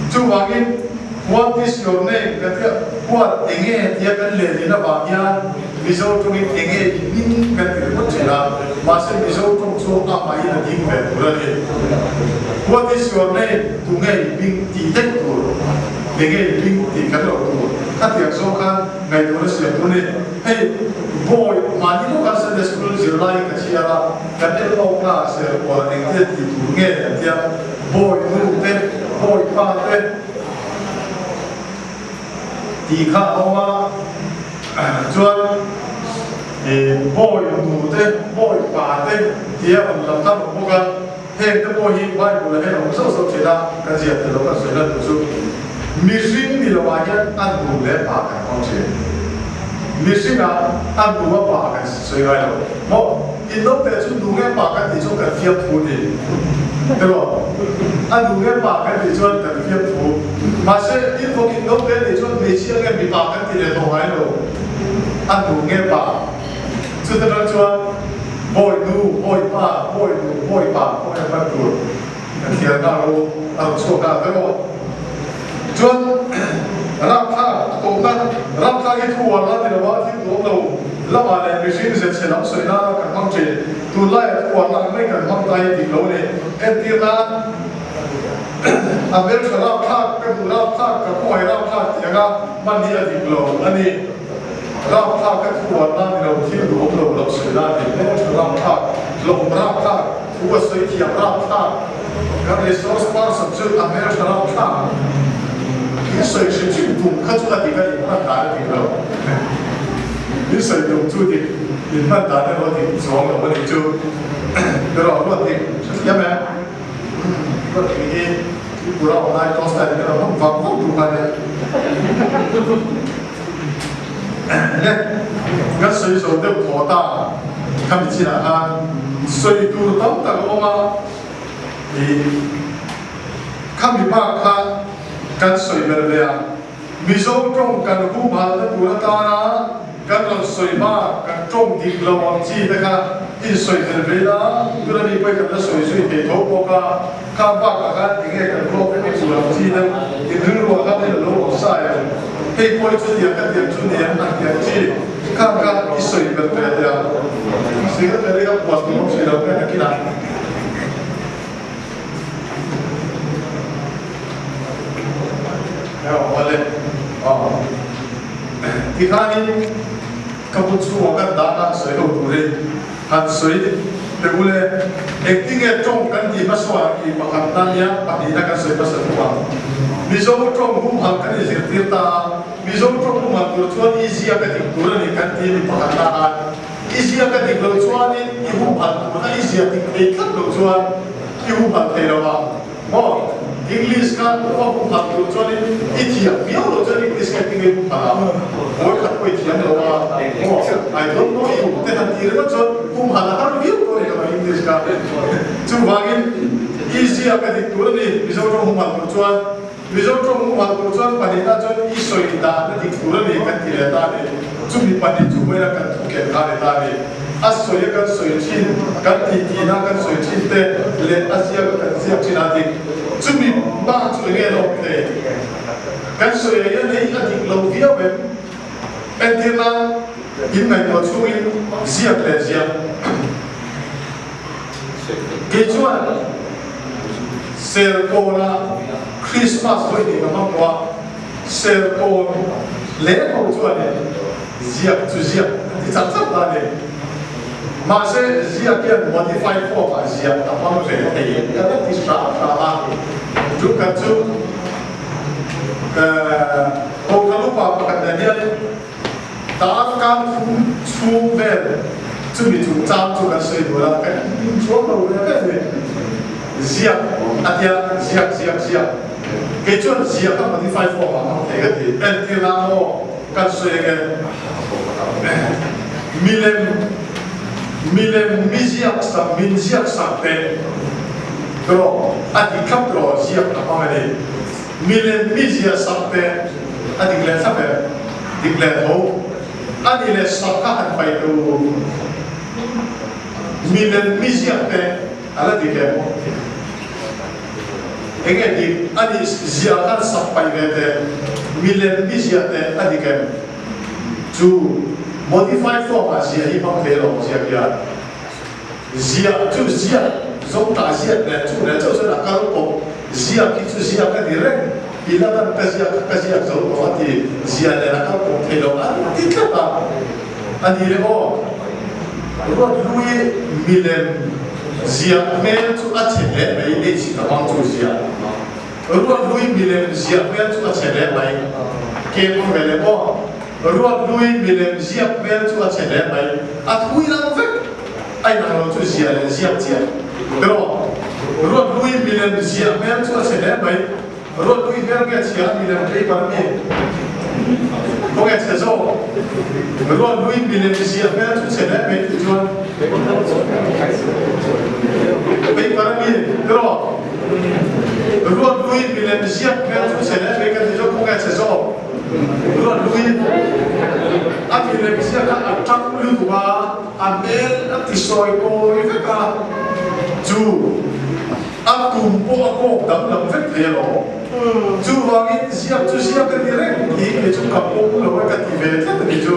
Chuvangin What is your name kan tia what enge tia kan lehlin avang hian Mizo tawngin enge i hming kan ti ringawt thin a, mahse Mizo tawng chu a hmain a ding ve tur a ni. What is your name tunge i hming tih daih tur, enge i hming tih kan loh tur, khatiang zawng khan ngaihtuahna siam tur a ni. Hei bawi mahni lawka Sunday School zirlai ka chhiar a, kan en lawk na ser kual engtia tih tur nge an tia, bawi nu te, bawi pa te tih kha a awm a, chuan bawi nu te, bawi pa te tia rawn lam kha a awm bawk a, heng te pawh hi Bible ah hian a awm zauh zauh thin a, kan ziah tel lo kan sawi lan tur chu mihring ni lo ah hian a nu leh pa kan hmang thin. Mihringah a nu a pa kan sawi ngai lo maw? In naute chu nu nge pa kan tih chuan kan fiam thu ni tiraw? A nu nge pa kan tih chuan kan fiam thu. Mahse in vawk in naute nih chuan hmeichhia nge mipa kan ti leh tawh ngai lo. A nu nge pa? Chuta tang chuan bawi nu, bawi pa, bawi nu, bawi pa pawh hian hman tur kan thiam nghal lo a rawn chhuak nghal tiraw? Chuan rapthlak a tawpna, rapthlak hi thu uar la ni lo a, thil duhawm lo lamah leh mihring ze chhe lam sawi nana kan hmang thin. Tunlaiah thu uar lak mai kan hmang ta hi dik lo a ni. Entir nan a hmeltha rapthlak, ka duh rapthlak, ka khawngaih rapthlak tih anga hman hi a dik lo a ni. Rapthlak ka thu uar la ni lo, thil duhawm lo lam sawi nan a ni. Hmeltha rapthlak, hlawm rapthlak. Thu a sawi thiam rapthlak, kan resource person chu a hmeltha rapthlak. In sawi hrim hrim tum kha chu a dik a, in hman dan a dik lo. In sawi tum chu dik, in hman dan erawh a dik chuang lo a nih chu. Erawh ruat dik hre thiam em? Ruat dik hi Tripura awm lai toss lai in erawh hmang vang vang tur kha nia. Le, kan sawi zo deuh thaw ta, khami chinah khan sawi tur tam tak a awm a, ih khami bak kha kan sawi belh ve a, Mizo tawng kan humhalna tur atana kan rawn sawi bak kan tawng dik lo ang chi te kha insawi belh ve ila, tuna mi pawhin kan la sawi zui thei tho bawk a, khang bakah khan enge kan hlawk em tur ang chi deuh inrilruah khan in a lo awm sa em? Hei pawh hi chutiang ka tiang chu nen a tiang chi khang kha i sawi belh ve teh ang. Secretary a puan tur awm si lo nge nakinah. Hei awm awle aw. Tikhanin ka bu chhungah kan dah a sawi ho turin. Han sawi teh u le, engtinge tawng kan tih hmasa ang tih pakhat na nia pahnihna kan sawi hmasa thung ang. Mizo tawng humhalh kan inzirtir ta a, Mizo tawng humhalh tur chuan i ziak a dik tur a ni kan ti a ni pakhat na khan. I ziak a dik loh chuanin i humhalh turna i ziah dik thei tlat loh chuan i humhalh thei lo ang. Maw? English kha va humhalh tur chuanin i thiam viau loh chuan English kha engtin nge i humhalh ang? Vawi khat pawh i thiam lo a, maw? I don't know you te han tih ringawt chuan humhalh a har viau pawh a ni lo English kha. Chuvangin i ziak a dik tur a ni Mizo tawng humhalh tur chuan. Mizo tawng humhalh tur chuan pahnihna chuan i sawi dan a dik tur a ni kan ti leh ta a ni. Chumi pahnih chu vawiin a kan thu ken kha a ni ta a ni. A sawi a kan sawi thin, kan tih tihna kan sawi thin te leh a ziak a kan ziak thin a dik. Chumi bak chu enge an awm thei? Kan sawi ah hian hei a dik lo viau em? Entir nan in ngaihtuah chhungin ziak leh ziak. Kei chuan Serkawna Krismas vawi hnih ka hmang tawh a, Serkawn leh ho chuanin ziak chu ziak an ti chak chak ta a ni. Mahse ziak hian modify form ah ziak a hmang ve thei ka la ti hram hram a, chu khat chu Kohhran upa pakhat nen hianin Darkar thum chhung vel chumi chungchang chu kan sawi dual a, kan inpin chuang lo ve ve ve. Ziak a tia, ziak, ziak, ziak. Kei chuan ziak a modify form ah hmang thei ka ti. Entir nan aw kan sawi enge milem, milem mi ziak sak, min ziak sak te erawh a dik thlap erawh ziak a hmang a ni. Milem mi ziah sak te a dik leh thlap em? Dik leh tho. A nih leh sak kha han paih teh u. Milem mi ziak te a la dik em? Enge dik? A nih ziah khan sak paih ve teh. Milem mi ziah te a dik em? Chu modified form ah ziah hi hmang thei lo ziak hian. Ziah chu ziak, Zotah ziak leh chu leh chauh chuan a kal kawp. Ziak hi chu ziak a ni reng. I la kan ka ziak kha ka ziak zo tawh a ti. Ziah nen a kal kawp thei lo an ti tlat a. A ni le aw. Ruat lui milem ziah hmel chu a chhe hle mai nei chhit a hmang chu ziah. Ruat lui milem ziah hmel chu a chhe hle mai. Ke hmang ve le aw. Ruat lui milem ziak hmel chu a chhe hle mai. A thui lang vek. A inang lo chu zia leh ziak chiah. Erawh, Ruat lui milem ziah hmel chu a chhe hle mai. Ruat lui hmel nge chhia a milem paper a mi? Khawnge chhe zawk? Ruat lui milem ziah hmel chu chhe hle mai tih chuan paper a mi? Erawh, Ruat lui milem ziak hmel chu chhe hle mai kan tih chuan khawnge chhe zawk? Ruat lui a milem ziak kha a tang lutuk a. A hmel a ti sawi kawi vek a, chu a kum pawh a kawk danglam vek thei alawm. Chuvangin ziak chu ziak a ni reng tih kei chu ka pawm lo e ka ti ve tlat a ni chu.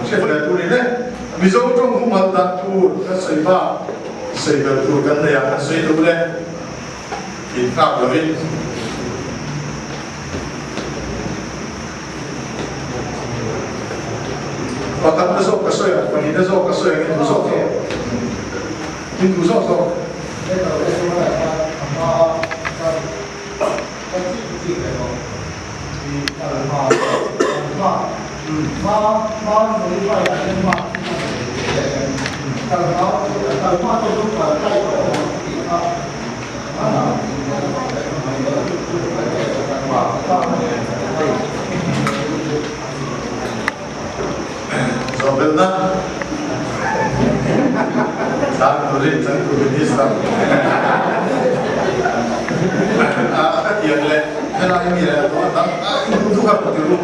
Hriat ve tur in e. Mizo tawng humhalh dan tur kan sawi bak sawi belh tur kan nei a, kan sawi duh le. Innghak lovin. Pakhat na zawk ka sawi ang, pahnih na zawk ka sawi ang, in duh zawk zawk. In duh zawk zawk. Zawhbelhna Chang turin changtu minister a ka tiang leh helai mi leh a tuah dang a in duh duh kha ka ti ru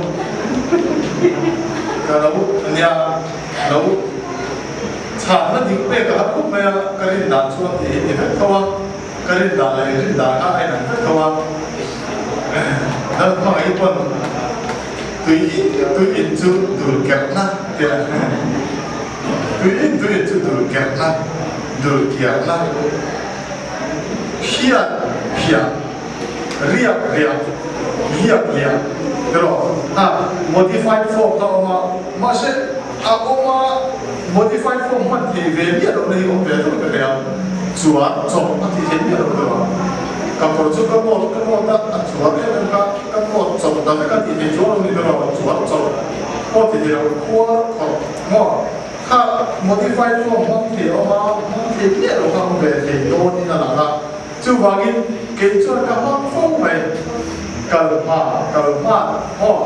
ka lo nia lo Chhanna dik pek a har khawp mai a, ka rin dan chuan tih hi ni vek tho a, ka rin dan leh in rin dan kha a inang vek tho a. Lalhmangaih pawn tui in tui in chu dul kerhna ti a, tui in tui in chu dul kerhna, dul kiarna, phiat phiah, riak riak, liak liak erawh a modified form kha a awm a, mahse a awm a. Modified form hman thei ve miah lohna hi awm ve tho ka hria. Chuan chawp a ti thei miah lo deuh a. Ka kawr chu ka nawt ka nawt a, a chuar em em kha ka nawt chawp ta vek a ti thei chuang lo ni ber aw, chuar chawp pawh ti thei lo, khuar khawrh maw kha modified form hmang thei a awm a, hmang thei miah lo kha awm ve thei dawnin a lang a. Chuvangin kei chuan ka hmang fo mai, kal hma kal hma maw.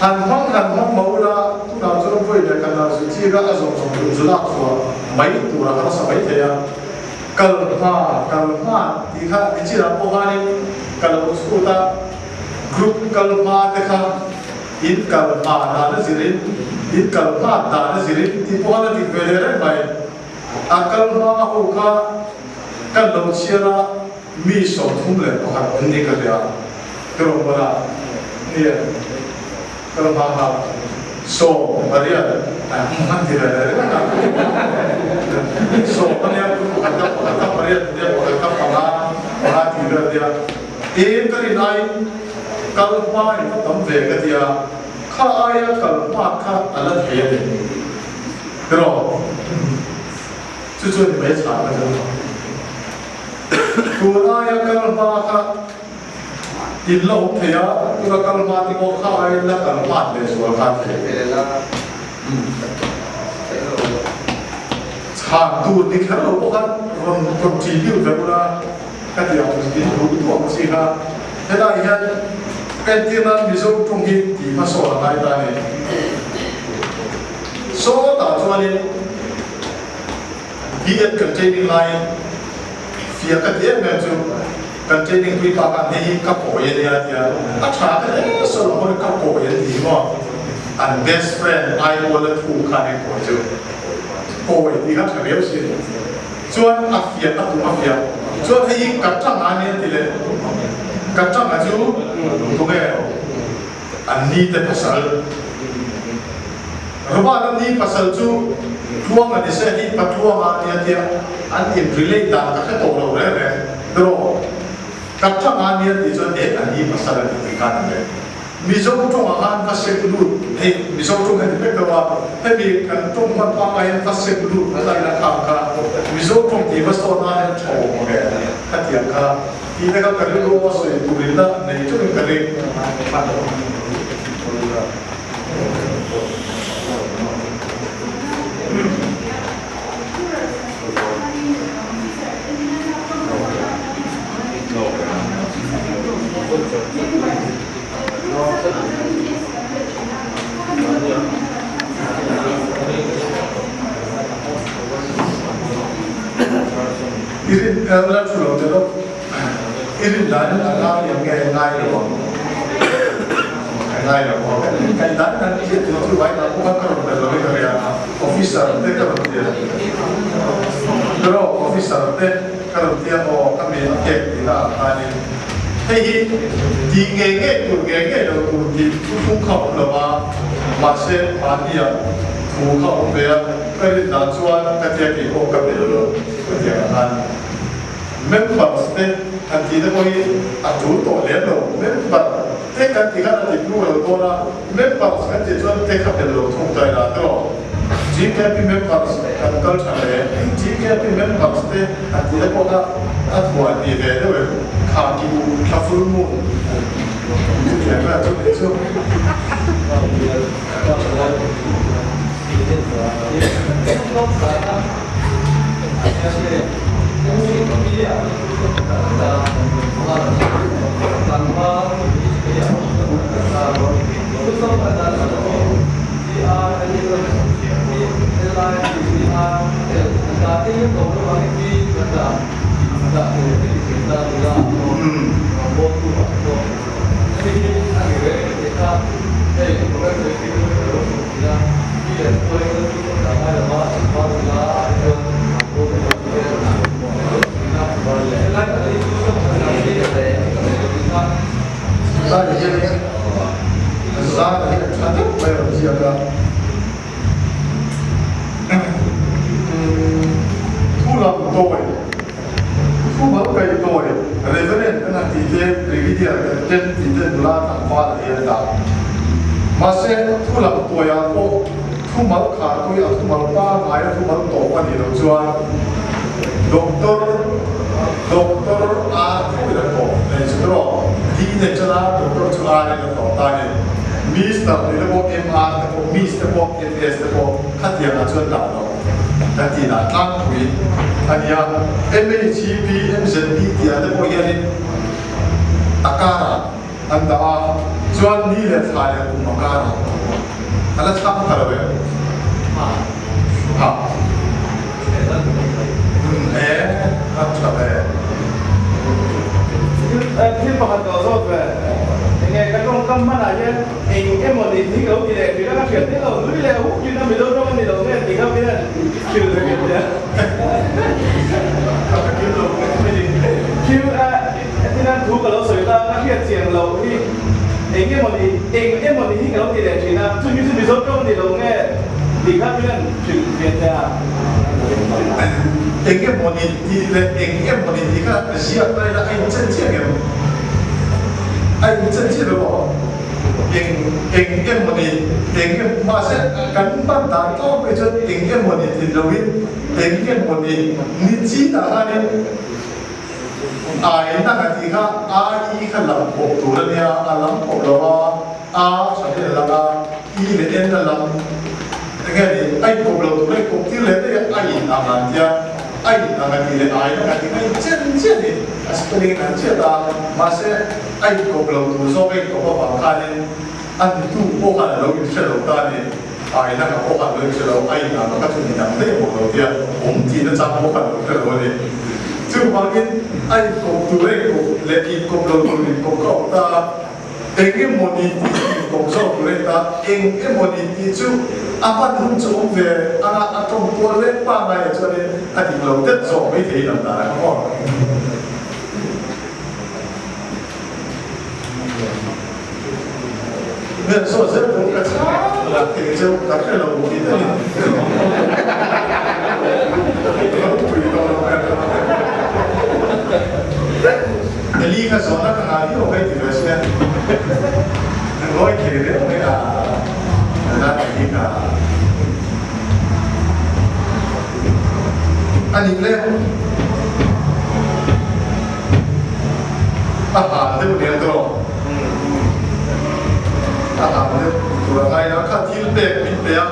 Han hmang han hmang mah ula, tunah chuan vawi leh khat ah zu chik a, a zawng zawng tur zu lak chhuah mai tur a harsa mai thei a. Kal hma, kal hma tih kha nichinah pawh khanin ka lo chhut a, group kal hma te kha in kal hma dan a zirin, in kal hma dan a zirin tih pawh khan a dik ve leh reng mai. A kal hma ho kha kan lo chhiar a. Mi 31 an ni ka hria. Ka rawn bawlh a, Nia, ka la hma nghal. Sawm pariat an ti ve leh ringawt a. Sawm a nia, pakhat ka pakhat ka pariat a nia, pakhat ka panga, panga tih vel a nia. Eng ka rin aiin kal hma in va tam ve ka ti a, kha aia kal hma kha a la thei a ni. Tiraw? Chu chu a ni mai chhah ka chu. Tun aia kal hma kha in la awm thei a, tuna kal hma te pawh kha aiin la kal hmat leh zual kha thei. Chhan tur ni kher lo pawh khan rawn contribute ve ula ka ti ang in duh duh ang chi kha. Helai hian entir nan Mizo tawng hi tih hmasawn a ngai ta a ni. Sawtah chuanin. B.Ed kan training laiin fia ka ti em em chu kan training pui pa khan hei hi ka kawi a nia tia a tha ka hle sawi lo pawn ka kawi an ti hi maw an best friend Aizawl a thu khan in kawi chu kawi tih kha tha viau si chuan a fia a tum a fia chuan hei hi ka tang a nia ti leh ka tang a chu tunge an ni te pasal Robert a ni pasal chu Tluanga ni se hi pa Tluanga a nia tia an in relate dan ka hre tawh lo reng reng pero ka tanga a nia tih chuan e a ni pasal a ni tih khan a hre. Mizo tawngah khan va sek lut hei Mizo tawng heti vek lo a hemi kan tawng hman pangngai hian va sek lut a laina khang kha Mizo tawng tih va sawn nan hian tha awm ang e khatiang kha tih te kha ka rilru a sawi turin la nei teuhin ka ring. I rin la thu lo te lawk. I rin danin a ngai ang nge ngai lo ang? A ngai lo ang. Kai danin an hriat tur chu vai lam pawh kha ka rawn bel lo in ka ria. Officer te ka rawn tia. Pero officer te ka rawn tia aw ka mi a kek tihna ah khanin hei hi tih ngei ngei tur ngei ngei lo tur tih thu phung kha awm lo a, mahse mahni ah thu kha awm ve a, ka rin dan chuan ka tia kei pawh ka bel lo ka tia ang khan. Members te han tih te pawh hi a tul tawh lem lo. Member te kan tih khan a ti hnu lo dawn a, members kan tih chuan te kha bel lo thung ta ila tiraw? GKP members kan kal tha hle. GKP members te han tih te pawh kha a thuah ni ve deuh em? Kha ki u thla full moon chutiang vel chu nih chu. Zai hian zai hi a tha deuh mai a rawn ziak a, thu lam tawi, thu mal kai tawi, Reverend kan han tih te, Brigadier kan ten tih te nula tlangval ah hian a dah. Mahse thu lam tawiah pawh. Thumal kharpui a thumal pangngai a thumal tawp a nih loh chuan Doctor Doctor ar tho in a tawp nei chu erawh D nei chuan a Doctor chu ar in a tawp ta a ni. Mister tih te pawh MR te pawh Miss te pawh MS te pawh khatiangah chuan dah loh kan tih dah tlangpui a ni a. MHP, MZP tih ah te pawh hianin a karah An dah a, chuan ni leh thla leh kum a kar a, a la chhang ta lo em? Ha. Umm e, a tha ve. Thil pakhat ka lo zawt ve. Enge ka tawngkam hmanah hian eng emaw ni hi ka lo ti leh thin a, ka hriat theih lo. Nui leh huk thin a Mizo tawng a ni lo nge tih kha min han hrilh ve nge tia. Ka kim lo mai ni. Thil Hetiang thu ka lo sawi ta, ka hriat chiang loh hi eng emaw ni, eng emaw ni hi ka lo ti leh thin a, chumi chu Mizo tawng ni lo nge tih kha min han hrilh ve teh a. Eng emaw ni tih leh eng emaw ni tih kha ziak ta ila a inchen chiang em? A inchen chiah lo aw. Eng eng emaw ni, eng em mahse kan hman dan tlangpui chuan eng emaw ni ti loin eng emaw ni ni chinah khanin Ai na ka tih kha a i kha lam pawp tur a nia, a lam pawp lo a, a tha hi a lang a, i leh en a lam eng nge ni, a in kawp lo tur a in kawp tir leh daih a, a in ang an tia, a in ang a tih leh ai na ka tih kha in chen chiah ni, a spelling in an chiat a, mahse a in kawp lo tur zawk a in kawp avang khanin a nitu pawh khan a lo in hre lo ta a ni. Ai na ka pawh khan lo hre lo, a in ang ka chu ni dang daih bawk lo tia awm tih na chang pawh khan lo hre lo a ni. Chuvangin a inkawp tur a inkawp leh inkawp lo tur inkawp ka awm ta a, eng emaw ni tih chu inkawp zawk tur a ni ta, eng emaw ni tih chu a hman hun chu awm ve anga a tawng kual lek pangngai ah chuanin a dik lo det zawk maithei in ang dan a kha maw. Hmel zawh zel pawh ka chhang a thei cheu ka hre lo tih daih in ka lo pui tawh lo ka hre lo. Eli kha zawhna ka ngah viau mai ti ve sia ngawi thei reuh mai a la Eli kha a nih le. A hal deuh nen tawh a hal deuh tur a ngai a, kha thil pek min pe a,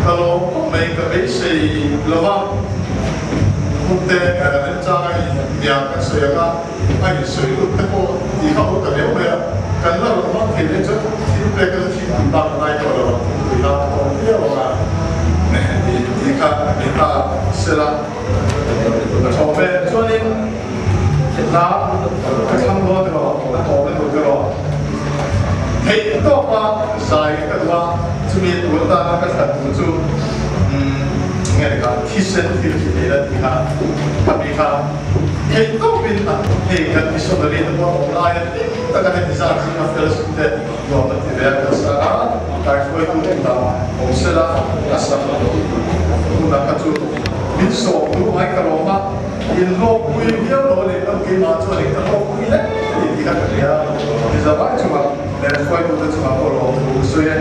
ka lawm khawp mai ka beisei lo va, Hmukte remchang a in hniam kan sawi ang a, a in sawi lut te pawh tih kha aw ta riau mai a, kan la rawn hmang thei leh chuan thil pek a thil tih bak a ngai tawh lo ang, thingpui la a tawng viau ang a tih kha ni ta sela. Ka tho ve chuanin hla ka thlang dawn emaw ka tawp na tur emaw theih tawpa zai ka duh a, chumi tur atana ka thlan tur chu nge ni kha thisen thil thi thei la tih kha khami kha theih tawpin hei kan missionary te pawh awm laia hlim taka heti zat zinga fellowship te nuam an ti ve a kan sa a, kaihruaitu dang awm sela a sak hunah kha chu min sawm duh mai ka lawm a, in hlawkpui viau lo a nih pawn keimah chuan in ka hlawkpui hle a ni tih kha ka hria. Mizamai chungah leh hruaitute chungah pawh lawmthu ka sawi e.